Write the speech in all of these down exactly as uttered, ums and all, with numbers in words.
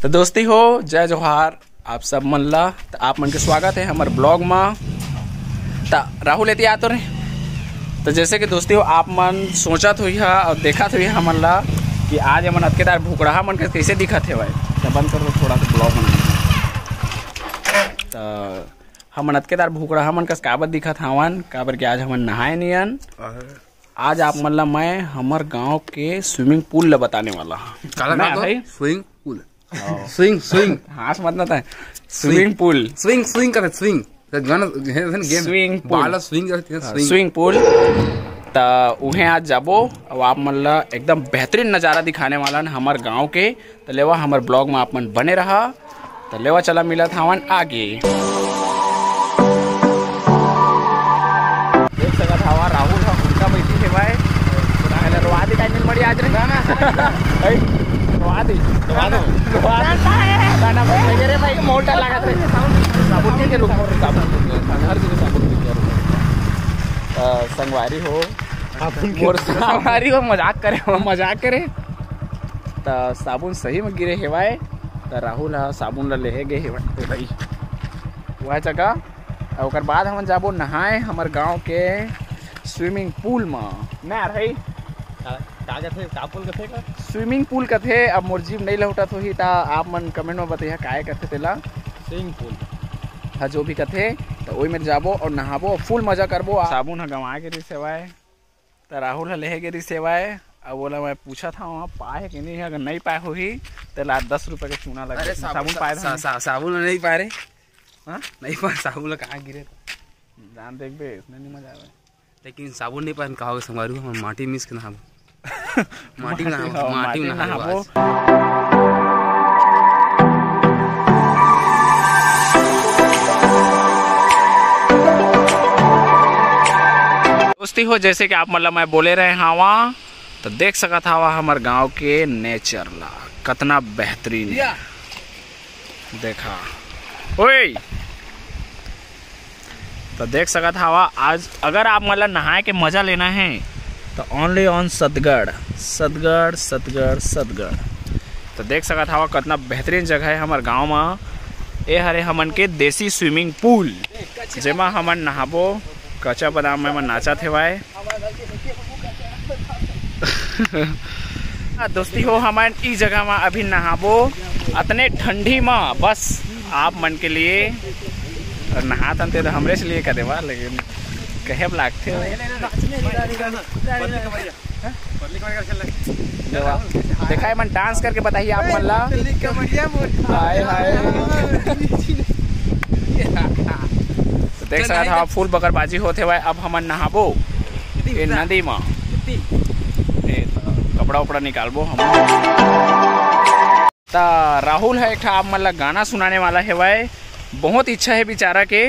तो दोस्ती हो, जय जोहार आप सब मन ला। तो आप मन के स्वागत है हमर ब्लॉग मा। तो राहुल एती आतो रे। तो जैसे कि दोस्ती हो, आप मन सोचत होइहा और देखत होइहा हमन ला कि आज हमन अतकेदार भुकड़हा मन के कैसे दिखत हेवय। तो बंद कर दो थोड़ा सा ब्लॉग मन। तो हमन अतकेदार भुकड़हा मन कस काबर दिखत हावन, काबर कि आज हमन नहाए नियन। आज आप मन ला मैं हमर गांव के स्विमिंग पूल ला बताने वाला हूँ। काला मैं कहा तो भाई? Swimming pool. Swing, swing. हाँस मत ना था। Swimming pool. स्विंग, स्विंग करत स्विंग। तो गाना है, है ना, गेम। स्विंग पूल। बाला स्विंग करत है, हाँ, स्विंग। स्विंग पूल। त उहें आज जाबो, अब आप मन ला एकदम बेहतरीन नजारा दिखाने वाला न हमर गांव के। त लेवा हमर ब्लॉग में आप मन बने रहा। त लेवा चला मिलत हावन आगे। देख सकत हवा राहुल ह उनका बैठी हेवय। सुना है ना, रोवा दी टाइम मिल मड़ी आज रे। ना, ना। ऐ, रोवा दी। रोवा दो। रोवा दो। गाना बंद कर रे भाई, मोटा लागत रे। साबुन के रुक, मोर साबुन के रुक। हर जगह साबुन के रुक। अ, संगवारी हो। मोर संगवारी हो, मजाक करे हो, मजाक करे। त साबुन सही में गिरे हेवय। त राहुल ह साबुन ला लेहे गे हेवय। ए भाई, वह जगह। अउ ओकर बाद हमन जाबो नहाए हमर गांव के स्विमिंग पूल म। ना रे। का, का कथे? का पूल कथे का? स्विमिंग पूल कथे। अब मोर जीभ नइ लहुटत होही, त आप मन कमेंट म बतइहा काय कथे तेला। स्विमिंग पूल। हाँ, जो भी कथे, त ओई में जाबो अउ नहाबो, फुल मजा करबो। साबुन ह गंवा गे रिहिस हेवय, त राहुल ह लेहे गे रिहिस हेवय। अब ओला मैं पूछत हंव, पाए हे कि नहीं? अगर नहीं पाए होही, तेला दस रुपया के चूना लग अरे जाही। साबुन, साबुन पाए सा-, सा-, साबुन नहीं पाए रे। हाँ? नहीं पाए, साबुन ला कहाँ गिरे? जान देखबे, इसने नहीं मजा आवे। लेकिन साबुन नहीं पाए, कहा होगे संगवारी हो, हम माटी मिस के नहाबो। माटी में नहाबो, हाँ, माटी में माटी में नहाबो नहाबो। आज। दोस्ती हो, जैसे कि आप मन ला मैं बोले रहे हावा, तो देख सकत हावा हमर गांव के नेचर ला, कतना बेहतरीन हे। या। देखा, ओए, तो देख सकत हावा, आज अगर आप मन ला नहाए के मजा लेना हे, तो only on सतगढ़, सतगढ़, सतगढ़, सतगढ़। तो देख सकत हावा, कतना बेहतरीन जगह हे हमर गांव म। ए हरे हमन के देसी स्विमिंग पूल, जेमा हमन नहाबो। कच्चा बादाम में मन नाचत हेवय। दोस्ती हो, हमन ई जगह म अभी नहाबो, अतने ठंडी म बस आप मन के लिए। अउ नहात हन ते तो हमरे से लिए कर देवा, लेकिन कहे अब लागथे। देवा, देखा, एमन डांस करके बताही आप मन ला। हाय, हाय। तो देख सकत हव, फुल बकरबाजी होत हेवय। अब हमन नहाबो ए नदी म। ए, त कपड़ा उपड़ा निकालबो हम। त राहुल ह एक ठा आप मन ला गाना सुनाने वाला हेवय, बहुत इच्छा हे बेचारा के।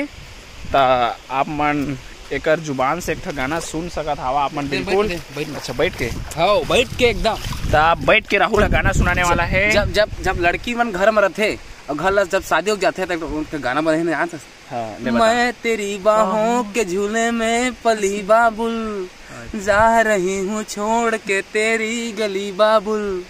त आप मन एकर जुबान से एक ठा गाना सुन सकत हवा आप मन। बैठ बिल्कुल। ले, बैठ ले। अच्छा, बैठ के। हाँ, बैठ के एकदम। त आप बैठ के राहुल ह गाना सुनाने वाला हे। जब, जब, जब लड़की मन घर में रथे अउ घर ला जब शादी हो जाथे त उनके गाना बने नहीं जानत हस? हाँ, ले बता। मैं तेरी बाहों के झूले में पली बाबुल, जा रही हूँ छोड़ के तेरी गली बाबुल,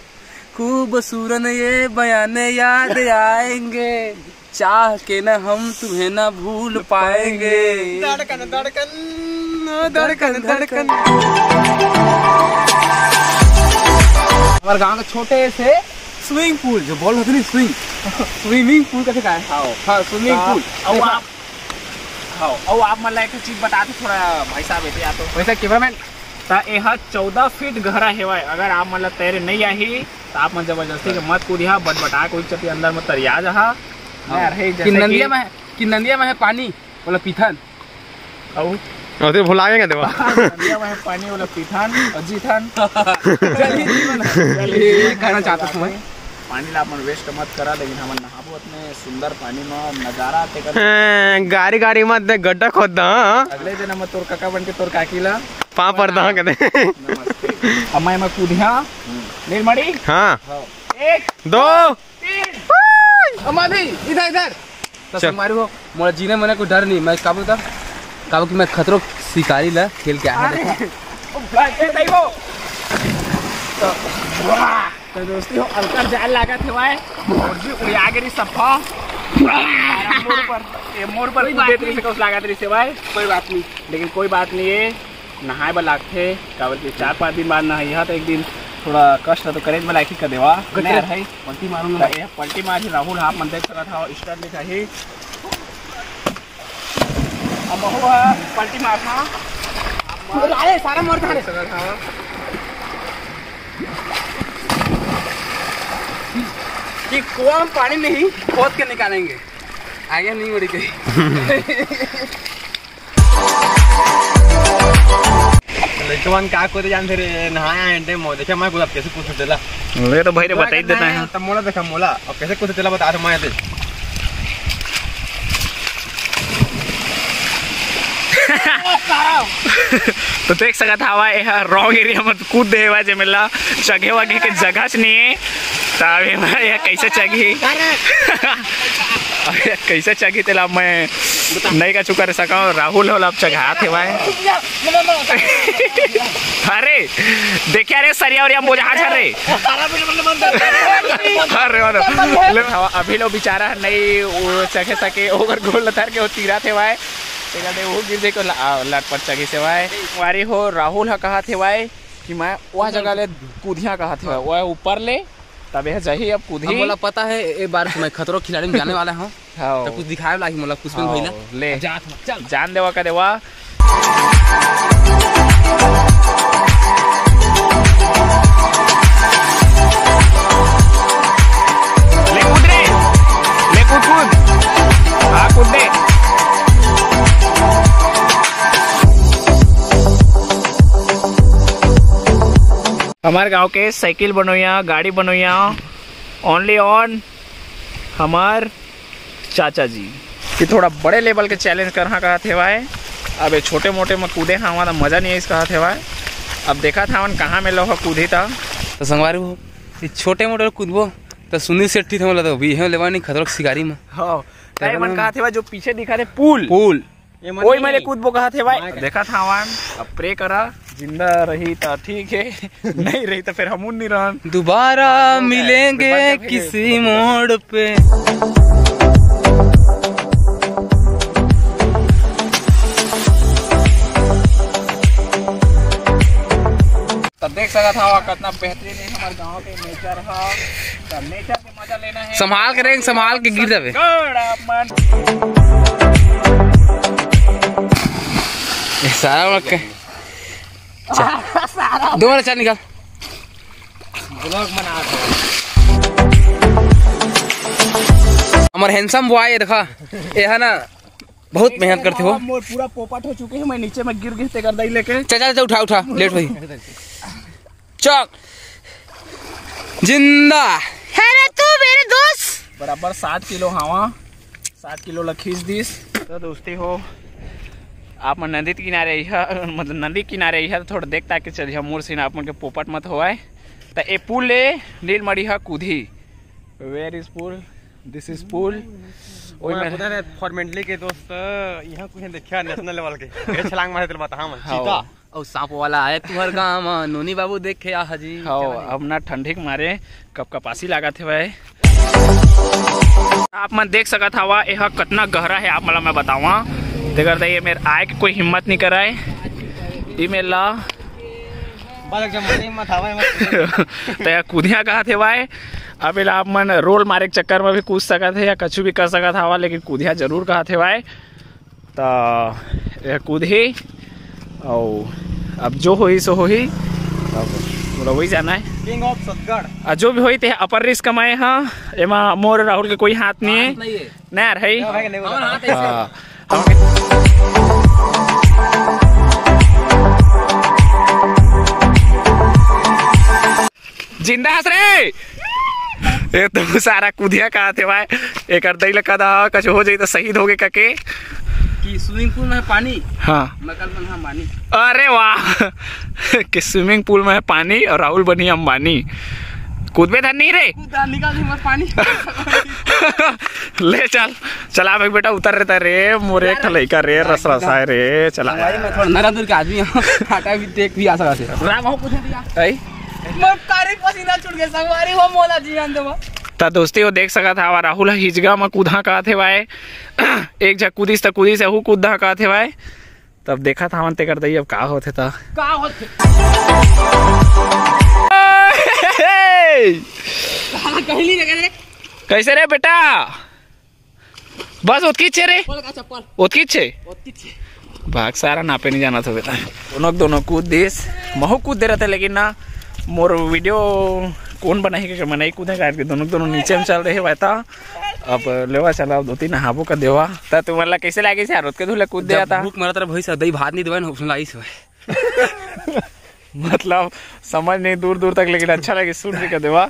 खूबसूरत ये बयाने याद आएंगे, चाह के ना हम तुम्हें ना भूल पाएंगे। धड़कन, धड़कन, धड़कन, धड़कन। हमारे गांव के छोटे से स्विमिंग पूल, जो बॉल होती नहीं, स्विंग, स्विमिंग पूल कैसे कहा है? हाँ। हाँ, स्विमिंग हाँ, पूल। अब देखा? आप, हाँ, अब आप मन ला एक चीज बता दो थोड़ा, भाई साहब, एती आ तो। वैसे कैमरामैन। त एहा चौदह फीट गहरा हेवय। अगर आप मन ला तैरे नहीं आही, त आप मन जबरदस्ती के मत कूदिहा, बटबटा के उच्च अंदर में तरिया जहा। हाँ। मैं रहे कि जैसे नंदिया कि में, कि नंदिया में है पानी, बोला पीथन। अउ? अउ ते भुला गए देवा। नंदिया में है पानी, बोला पीथन अउ जीथन। चलिए, जीवन है। चलिए, ये कहना चाहता था मैं। पानी ला अपन वेस्ट मत करा, लेकिन हमन नहाबो अतने सुंदर पानी में, नजारा तेकर। ए, गारी गारी मत दे, गड्ढा खोद दा। अगले दिन हम तोर काका बन के तोर काकी ला पाँव पर दा के दे। नमस्ते। अब मैं, मैं कूदिया। नीलमणि। हाँ। हाँ। एक, दो। तीन। अम्मा भी, इधर, इधर। तो चल। संगवारी हो, मोला जीने मने कोई डर नहीं, मैं का बोलता, काबू कि मैं खतरों शिकारी ला खेल के आया हूँ। अरे, ओ भाई, ए, सही हो। तो, वाह। तो दोस्ती हो, अलकर जाल लागत हेवय, मुर्गी उड़िया गे रहिस सफा। मोर ऊपर, ये मोर ऊपर कोई कूदे बात नहीं। रहिस, कस लागत रहिस हेवय। कोई बात नहीं। लेकिन कोई बात नहीं है, नहाए बर लागथे, काबर कि चार पाँच दिन बाद नहाइहा, तो एक दिन थोड़ा कष्ट तो करे बर लागही कदे वा। गटर नहीं यार, है। पलटी मारूंगा त मैं। ये पलटी मारही राहुल, आप मन देख सकत हव, स्टार्ट लिखाही। अब महू ह पलटी मारहा। अरे सारा मर जा रे। कि कुआं में पानी नहीं, खोद के निकालेंगे। आगे नहीं उड़ी गई। लइकवन का कोते जानथे रे, नहाया एंटे मो, देखे मैं गुलाब कैसे कुछ देला। ले तो भाई रे, बता ही देता है। तब मोला देखा मोला, अब कैसे कुछ देला बता तो मैं दे। तो देख सकत हवा, ये ह रॉन्ग एरिया में कूद दे हवा, जेमे ला चघे वघे के जगह च नहीं है। त अभी मैं ये कैसे चघी, अब ये कैसे चघी, तेला मैं नहीं का चुकर सकूं। राहुल होला अब चघात हेवय। अरे देखिया रे, सरिया उरिया बोझा झर रे। अरे वाह, ले हवा, अभी लो बेचारा नहीं चघे सके, ओकर गोड़ ल धर के वो तीरत हेवय। तेकर दे वो गिर दे को ल-, आ, लटपट चघी से वाय। वारी हो, राहुल ह कहत हेवय कि मैं वह जगह ले कूदिया कहत हेवय, वह ऊपर ले, तब यह जही अब अब कूदही। मोला पता है, ए बार मैं खतरों खिलाड़ी में जाने वाला हूँ। हाँ। तो कुछ दिखाए वाला ही मोला, कुछ भी हाँ, भइला। ले। जात हूँ, चल। जान देवा का देवा। ले कूद रे, ले कूद, कूद। हाँ, कूद दे। हमारे गांव के साइकिल बनोइया, गाड़ी बनोइया, only on हमार चाचा जी कि थोड़ा बड़े लेवल के चैलेंज करहा कहत हेवय। अब ये छोटे मोटे में कूदे हावा त मजा नहीं आइस कहत हेवय। अब देखत हावन कहाँ में लोहा कूदही त। तो संगवारी हो, ये छोटे मोटे कूदबो तो सुनील शेट्टी थे, मतलब, अभी है लेवा नहीं खतरों के शिकारी में। हाँ, तो ये मन कहत हेवय जो पीछे दिखा थे पुल। पुल। ये मन ओए, नहीं। मैं ले कूदबो कहत हेवय। मैं देखत हावन, अब प्रे करा, जिंदा रही त ठीक है, नहीं रही त फिर हमू नहीं रहन। दोबारा मिलेंगे किसी मोड़ पे। तो देख सकत हवा कितना बेहतरीन है हमारे गांव के नेचर है। तो नेचर के मजा लेना है। संभाल के रेंग, संभाल के गिर जाबे। गड़ आप मन। ये सारा लोग के। चल। दो वाला चार निकाल। ब्लॉग बना। हमार हैंडसम बॉय है, देखा, ये है ना, बहुत मेहनत करथे हो। मोर पूरा पोपट हो चुके हैं, मैं नीचे में गिर गिर तेकर दई लेके। चल, चल, चल, उठा, उठा, लेट भाई। चल। जिंदा। है रे तू मेरे दोस्त। बराबर सात किलो हवा, सात किलो ला खींच दिस। तो दोस्ती हो, आप मन नदी किनारे अइहा, मतलब नदी किनारे अइहा, तो थोड़ा देख ताक के चलिहा, मोर सीन आप मन के पोपट मत होवय। त ए पुल ले नील मड़िहा कूदही। Where is pool? This is pool। ओए मैं मैं खुदा ने फॉर्मेंटली के दोस्त, यहाँ कुछ देखा नेशनल लेवल के। ये छलांग मारे तेरे बताहा मैं। हाँ। चीता। अउ सांप वाला आए तुहर गाँव म, नोनी बाबू देखे आ हजी। हाँ, अब ना ठंडी के मारे कपकपासी लागत हे भाई। आप मन देख सकत हवा, एहा कतना गहरा हे, आप मन ला मैं बतावा। तेकर त ये मेर आए के कोई हिम्मत नहीं कराए। ये मेर ला बालक जब मरे हिम्मत हवा, हिम्मत। त यह कूदिया कहत हे भाई। अब एला आप मन रोल मारे के चक्कर में भी कूद सकत हे या कुछ भी कर सकत हवा, लेकिन कूदिया जरूर कहत हे भाई। त ये कूदही, अउ अब जो होही सो होही, अब पूरा वही जाना है। King of Satgarh. आ, जो भी होही ते अपर रिस्क कमाए, हाँ, एमा मोर राहुल के कोई हाथ नहीं है। हाथ नहीं है। नहीं यार, है ही। नहीं भाई, नहीं बोला। हमारा हाथ ऐसे। हाँ। जिंदा हस रे। ये तो सारा कुदिया का आते भाई। एक अर्धई लगा दा, कुछ हो जाई तो शहीद हो गए कके। कि स्विमिंग पूल में पानी। हाँ। मैं कल मन हाँ मानी। अरे वाह। कि स्विमिंग पूल में है पानी और राहुल बनी अंबानी। कूदबे धन नहीं रे। कूदा निकाल दी मैं पानी। ले चल, चला भाई बेटा, उतर रहता रे, मोरे एक ठो लइका रे, रस रसाए रे, चला। भाई, मैं थोड़ा नरम दूर के आदमी हूँ। फाटा भी देख भी आ सकता है। राम हो पूछे दिया। आई? मोर कारी पसीना छूट गए, संगवारी हो, मोला जियन देवा। त दोस्ती हो, देख सकत हवा, राहुल ह हिजगा म कूदहा काथे भाई। एक झक कूदिस त कूदिस, अहू कूदहा काथे भाई। तब देखत हवन तेकर दई अब का होथे त। का होथे? साला कहली ना करे। कैसे रे बेटा? बस ओतकी छे रे। चप्पल का चप्पल। ओतकी छे। ओतकी छे। भाग सारा नापे नहीं जाना था बेटा। दोनों दोनों कूद दिस, महू कूद दे रहते, लेकिन ना मोर वीडियो कौन बनाही के मैं नहीं कूदे, काहे कि दोनों दोनों नीचे में चल रहे हुआ था। अब लेवा चला, अब धोती नहाबो का देवा। त तुमन ला कैसे लागे यार, ओतके धूला कूद दे जब था? भूख मरत रहे भैंस दही भात नहीं देवे ना, उसने लाइस हुआ। मतलब समझ नहीं दूर दूर तक, लेकिन अच्छा लगे सुन के देवा।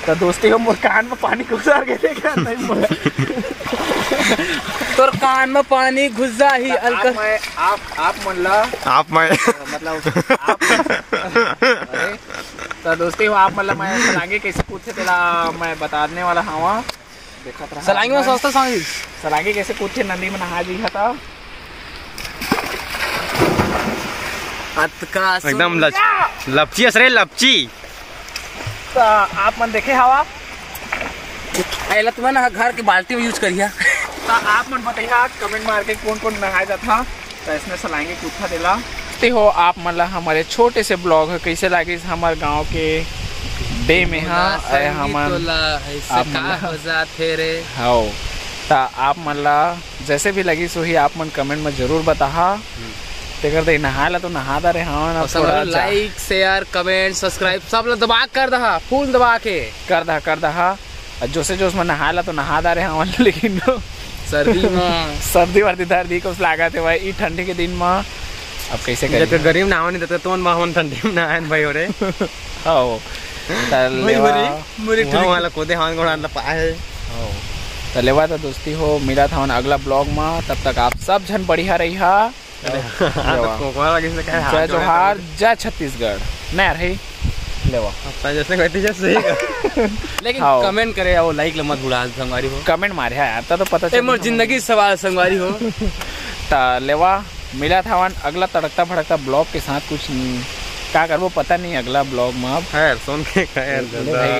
तो दोस्ती हो, मोर कान में पानी घुसा के देखा नहीं मोला। तोर कान में पानी घुस जा ही अलकर। मैं आप आप मन ला आप मैं मतलब आप अरे, तो दोस्ती हो, आप मन ला मैं सलांगी कैसे कूदथे तेला मैं बताने वाला हवा। देखत रहा सलांगी में सस्ता सांगी। सलांगी कैसे कूदथे, नदी में नहा जी था। अतका एकदम लच-, लपची अस रे, लपची। तो आप मन देखे हवा। एला तुमन ह घर के बाल्टी में यूज करिया। तो आप मन बताइहा कमेंट मार के कौन कौन नहाए जाथा। तो इसने सलांगी कूदथा देला। ते हो आप मन ला हमारे छोटे से ब्लॉग ह कैसे लागिस, हमार गांव के डे में हा, अरे हमन तोला ऐसे आप मन का ला हो जाथे रे। हाओ, त आप मन ला जैसे भी लगिस वही आप मन कमेंट में जरूर बताहा। तेकर दे नहाए ला तो नहा डारे हवन, अब और सब थोड़ा ला जा- लाइक, शेयर, कमेंट, सब्सक्राइब सब ला दबा के कर दहा, फुल दबा के। कर दहा, कर दहा। अब जोसे जोस में नहाए ला तो नहा डारे हवन, लेकिन सर्दी में सर्दी वर्दी धर दी कुछ लागत है भाई, ई ठंडी के दिन में। अब कैसे जब करिए? गर्मी में नहावा नहीं देते तो हमन ठंडी में नहाए भाई हो रे। हो। त भाई लेवा, मोरे, मोरे वहाँ ठंडी वाला कोदे हवन गोड़ा अंदर पाए है। हो। त लेवा त दोस्ती हो, मिलत हवन अगला ब्लॉग में, तब तक आप सब झन बढ़िया रहिहा। अरे, हाँ, तो लेवा। कोकोला लगे से कहे, हाथ जय जोड़े जोहार, सब। जय छत्तीसगढ़। नहीं यार, है लेवा। अपना जैसे कहते जैसे ही। लेकिन हाँ। कमेंट करे, वो लाइक ला मत भुला संगवारी हो। कमेंट मारे, हाँ यार, तब तो पता ए, चले मोर ना। जिंदगी सवाल संगवारी हो। त लेवा, मिलत हवन अगला तड़कता भड़कता ब्लॉग के साथ। कुछ नहीं, का करबो पता नहीं अगला ब्लॉग में अब। खैर, सुन के खैर, ले दादा। भाई।